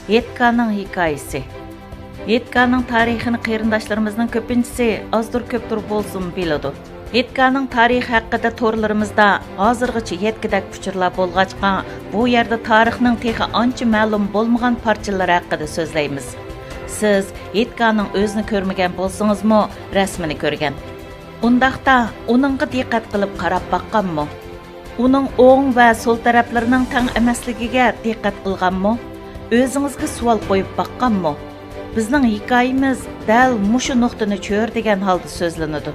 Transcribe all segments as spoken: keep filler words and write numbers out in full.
ھېيتگاھنىڭ ھېكايىسى. ھېيتگاھنىڭ تارىخىنى قېرىنداشلىرىمىزنىڭ كۆپىنچىسى ئازدۇر كۆپتۇر بولسىمۇ بىلىدۇ. ھېيتگاھنىڭ تارىخى ھەققىدە تورلىرىمىزدا ھازىرغىچە يەتكۈدەك ئۇچۇرلار بولغاچقا، بۇ يەردە تارىخنىڭ تېخى ئانچە مەلۇم بولمىغان پارچىلىرى ھەققىدە سۆزلەيمىز. سىز ھېيتگاھنىڭ ئۆزىنى كۆرمىگەن بولسىڭىزمۇ، رەسىمىنى كۆرگەن. ئۇنداقتا ئۇنىڭغا دىققەت قىلىپ قاراپ باققانمۇ؟ ئۇنىڭ ئوڭ ۋە سول تەرەپلىرىنىڭ تەڭ ئەمەسلىكىگە دىققەت قىلغانمۇ؟ ئۆزىڭىزگە سوئال قويۇپ باققانمۇ؟ بىزنىڭ ھېكايىمىز دەل مۇشۇ نۇقتىنى چۆرىدىگەن ھالدا سۆزلىنىدۇ.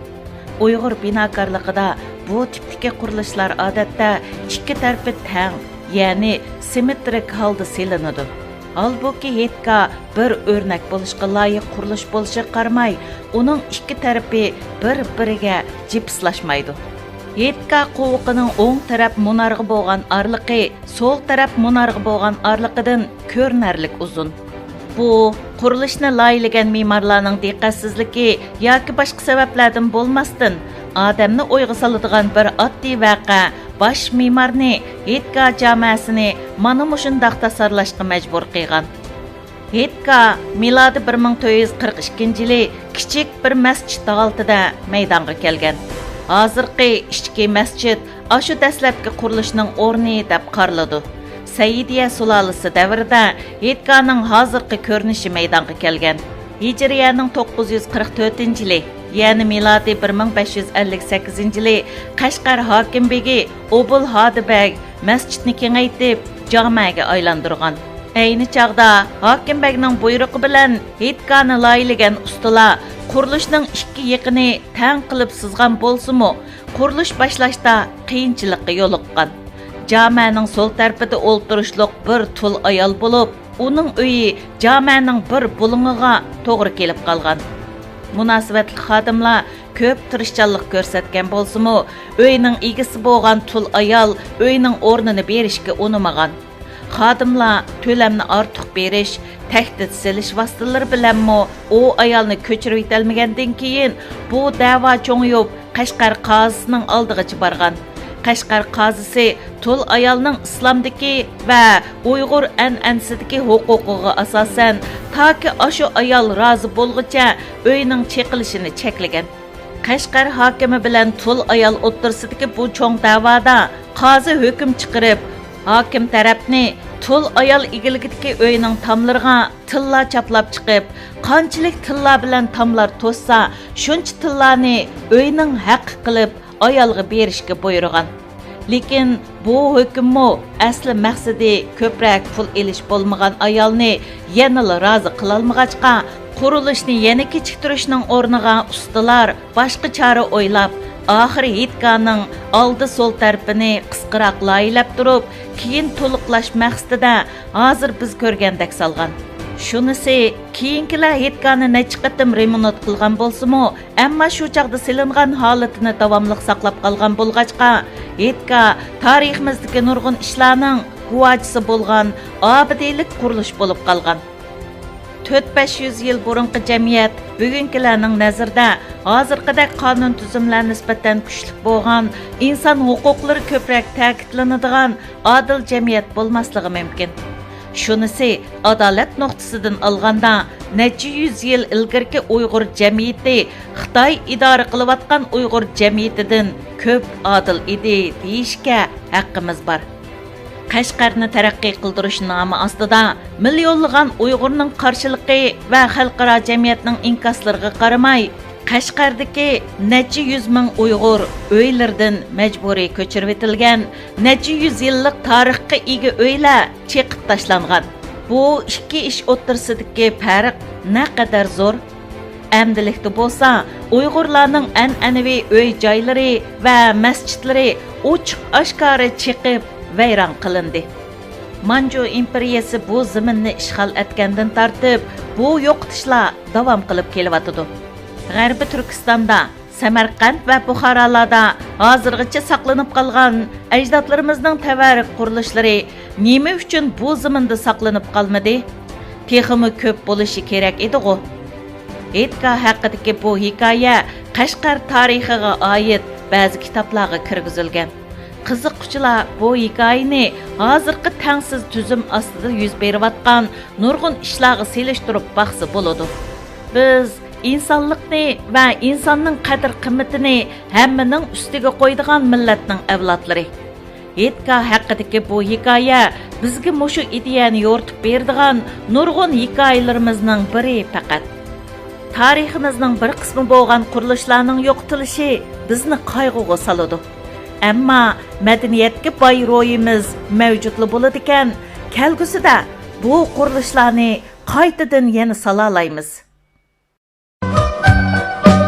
ئۇيغۇر بىناكارلىقىدا بۇ تىپتىكى قۇرۇلۇشلار ئادەتتە ئىككى تەرىپى تەڭ، يەنى سىممېترىك ھالدا سېلىنىدۇ. ھالبۇكى، ھېيتگاھ بىر ئۆرنەك بولۇشقا لايىق قۇرۇلۇش بولۇشىغا قارىماي، ئۇنىڭ ئىككى تەرىپى بىر-بىرىگە جىپسلاشمايدۇ. ھېيتگاھ قوۋۇقىنىڭ ئوڭ تەرەپ مۇنارغا بولغان ئارىلىقى سول تەرەپ مۇنارغا بولغان ئارىلىقىدىن كۆرۈنەرلىك ئۇزۇن. بۇ، قۇرۇلۇشنى لايىھىلىگەن مېمارلارنىڭ دىققەتسىزلىكى ياكى باشقا سەۋەبلەردىن بولماستىن، ئادەمنى ئويغا سالىدىغان بىر ئاددىي ۋەقە باش مېمارنى، ھېيتگاھ جامەسىنى مانا مۇشۇنداق تاسارلاشقا مەجبۇر قىلغان. ھېيتگاھ مىلادىي بىر مىڭ تۆت يۈز قىرىق ئىككىنچى يىلى كىچىك بىر مەسچىت ھالىتىدە مەيدانغا كەلگەن. ھازىرقى ئىچكى مەسچىت ئاشۇ دەسلەپكى قۇرۇلۇشنىڭ ئورنى دەپ قارىلىدۇ. سەئىدىيە سۇلالىسى دەۋرىدە ھېيتگاھنىڭ ھازىرقى كۆرۈنۈشى مەيدانغا كەلگەن. ھىجرىيەنىڭ توققۇز يۈز قىرىق تۆتىنچى يىلى، يەنى مىلادىي بىر مىڭ بەش يۈز ئەللىك سەككىزىنچى يىلى قەشقەر ھاكىم بېگى ئوبۇل ھادى بەگ مەسچىتنى كېڭەيتىپ، جامەگە ئايلاندۇرغان. ئەينى چاغدا ھاكىم بەگنىڭ بۇيرۇقى بىلەن ھېيتگاھنى لايىھىلىگەن ئۇستىلار قۇرۇلۇشنىڭ ئىككى يېقىنى تەڭ قىلىپ سىزغان بولسىمۇ، قۇرۇلۇش باشلاشتا قىيىنچىلىققا يولۇققان. جامەنىڭ سول تەرىپىدە ئولتۇرۇشلۇق بىر تۇل ئايال بولۇپ، ئۇنىڭ ئۆيى جامەنىڭ بىر بۇلۇڭىغا توغرا كېلىپ قالغان. مۇناسىۋەتلىك خادىملار كۆپ تىرىشچانلىق كۆرسەتكەن بولسىمۇ، ئۆينىڭ ئىگىسى بولغان تۇل ئايال ئۆينىڭ ئورنىنى بېرىشكە ئۇنىمىغان. خادىملار تۆلەمنى ئارتۇق بېرىش، تەھدىت سېلىش ۋاسىتىلىرى بىلەنمۇ ئۇ ئايالنى كۆچۈرۈۋېتەلمىگەندىن كېيىن، بۇ دەۋا چوڭىيىپ، قەشقەر قازىسىنىڭ ئالدىغىچە بارغان. قەشقەر قازىسى تۇل ئايالنىڭ ئىسلامدىكى ۋە ئۇيغۇر ئەنئەنىسىدىكى ھوقۇقىغا ئاساسەن، تاكى ئاشۇ ئايال رازى بولغۇچە ئۆينىڭ چېقىلىشىنى چەكلىگەن. قەشقەر ھاكىمى بىلەن تۇل ئايال ئوتتۇرىسىدىكى بۇ چوڭ دەۋادا قازى ھۆكۈم چىقىرىپ، ھاكىم تەرەپنى تۇل ئايال ئىگىلىكىدىكى ئۆينىڭ تاملىرىغا تىللا چاپلاپ چىقىپ، قانچىلىك تىللا بىلەن تاملار توشسا، شۇنچە تىللانى ئۆينىڭ ھەققى قىلىپ، ئايالغا بېرىشكە بۇيرۇغان. لېكىن بۇ ھۆكۈممۇ ئەسلى مەقسىتى كۆپرەك پۇل ئېلىش بولمىغان ئايالنى يەنىلا رازى قىلالمىغاچقا، قۇرۇلۇشنى يەنە كېچىكتۈرۈشنىڭ ئورنىغا ئۇستىلار باشقا چارە ئويلاپ، ئاخىرى ھېيتگاھنىڭ ئالدى سول تەرىپىنى قىسقىراق لايىھەلەپ تۇرۇپ، كېيىن تولۇقلاش مەقسىتىدە ھازىر بىز كۆرگەندەك سالغان. شۇنىسى، كېيىنكىلەر ھېيتگاھنى نەچچە قېتىم رېمونت قىلغان بولسىمۇ، ئەمما شۇ چاغدا سېلىنغان ھالىتىنى داۋاملىق ساقلاپ قالغان بولغاچقا، ھېيتگاھ تارىخىمىزدىكى نۇرغۇن ئىشلارنىڭ گۇۋاھچىسى بولغان ئابىدىلىك قۇرۇلۇش بولۇپ قالغان. تۆت-بەش يۈز يىل بۇرۇنقى جەمئىيەت بۈگۈنكىلەرنىڭ نەزىرىدە ھازىرقىدەك قانۇن تۈزۈملەر نىسبەتەن كۈچلۈك بولغان، ئىنسان ھوقۇقلىرى كۆپرەك تەكىتلىنىدىغان ئادىل جەمئىيەت بولماسلىقى مۇمكىن. شۇنىسى، ئادالەت نۇقتىسىدىن ئالغاندا، نەچچە يۈز يىل ئىلگىرىكى ئۇيغۇر جەمئىيىتى خىتاي ئىدارە قىلىۋاتقان ئۇيغۇر جەمئىيىتىدىن كۆپ ئادىل ئىدى، دېيىشكە ھەققىمىز بار. قەشقەرنى تەرەققىي قىلدۇرۇش نامى ئاستىدا مىليونلىغان ئۇيغۇرنىڭ قارشىلىقى ۋە خەلقئارا جەمئىيەتنىڭ ئىنكاسلىرىغا قارىماي، قەشقەردىكى نەچچە يۈز مىڭ ئۇيغۇر ئۆيلىرىدىن مەجبۇرىي كۆچۈرۈۋېتىلگەن، نەچچە يۈز يىللىق تارىخقا ئىگە ئۆيلەر چېقىپ تاشلانغان. بۇ ئىككى ئىش ئوتتۇرىسىدىكى پەرق نەقەدەر زور! ئەمدىلىكتە بولسا، ئۇيغۇرلارنىڭ ئەنئەنىۋى ئۆي-جايلىرى ۋە مەسچىتلىرى ئوچۇق-ئاشكارا چېقىپ، ۋەيران قىلىندى. مانجۇ ئىمپېرىيەسى بۇ زېمىننى ئىشغال ئەتكەندىن تارتىپ، بۇ يوقىتىشلار داۋام قىلىپ كېلىۋاتىدۇ. غەربىي تۈركىستاندا، سەمەرقەنت ۋە بۇخارالاردا ھازىرغىچە ساقلىنىپ قالغان ئەجدادلىرىمىزنىڭ تەۋەررۈك قۇرۇلۇشلىرى نېمە ئۈچۈن بۇ زېمىندا ساقلىنىپ قالمىدى؟ تېخىمۇ كۆپ بولۇشى كېرەك ئىدىغۇ؟ ھېيتگاھ ھەققىدىكى بۇ ھېكايە قەشقەر تارىخىغا ئائىت بەزى كىتابلارغا كىرگۈزۈلگەن. قىزىققۇچىلار بۇ ھېكايىنى ھازىرقى تەڭسىز تۈزۈم ئاستىدا يۈز بېرىۋاتقان نۇرغۇن ئىشلارغا سېلىشتۇرۇپ باقسا بولىدۇ. بىز ئىنسانلىقنى ۋە ئىنساننىڭ قەدىر-قىممىتىنى ھەممىنىڭ ئۈستىگە قويىدىغان مىللەتنىڭ ئەۋلادلىرى. ھېيتگاھ ھەققىدىكى بۇ ھېكايە بىزگە مۇشۇ ئىدىيەنى يورۇتۇپ بېرىدىغان نۇرغۇن ھېكايىلىرىمىزنىڭ بىرى پەقەت. تارىخىمىزنىڭ بىر قىسمى بولغان قۇرۇلۇشلارنىڭ يوقىتىلىشى بىزنى قايغۇغا سالىدۇ. ئەمما مەدەنىيەتكە باي روھىمىز مەۋجۇتلا بولىدىكەن، كەلگۈسىدە بۇ قۇرۇلۇشلارنى قايتىدىن يەنە سالالايمىز.